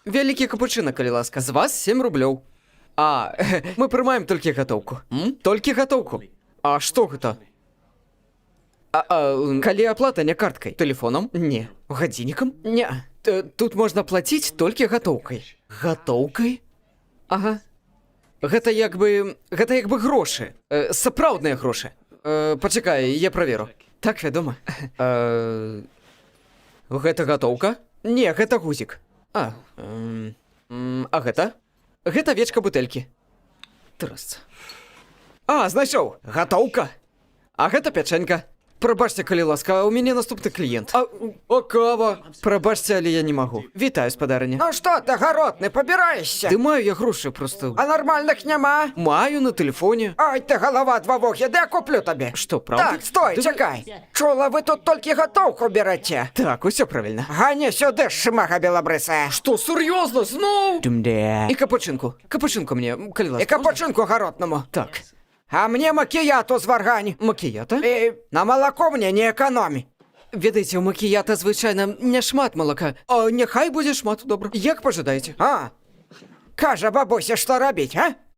Вялікі капучына, калі ласка, з вас 7 рублёў. А, мы прымаем толькі гатоўку. М? Толькі гатоўку. А што гэта? А калі аплата не карткай? Тэлефонам? Не. Гадзіннікам? Не. Тут можна плаціць толькі гатоўкай. Гатоўкай? Ага. Гэта як бы грошы. Сапраўдныя грошы. Пачакай, я праверу. Так, вядома. Гэта гатоўка? Не, гэта гузік. А гэта? Гэта вечка бутэлькі. Трасца. А, знайшоў! Гатоўка! А гэта пячэнька. Прабачце, калі ласка, у мяне наступны кліент. А кава? Прабачце, але я не магу. Вітаю, спадарыня. Ну што ты, гаротны, пабіраешся? Ды маю я грошы просто. А нармальных няма? Маю на тэлефоне. Ай, ты галава два вухі, ды я куплю табе. Што, праўда? Так, стой, чакай. Чула, вы тут толькі гатоўку бераце. Так, усё правільна. Гані сюды, шмага белабрысая. Што, сур'ёзна, зноў? Дум-де. І капучынку. Капучынку мне, калі ласка. І капучынку гаротнаму. Так. А мне макіяту зваргань. Макіята? І на малако мне не эканомі. Ведаеце, у макіята звычайна не шмат малака. А няхай будзе шмат, добра. Як пажадаеце. А? Кажа бабуся, што рабіць, а?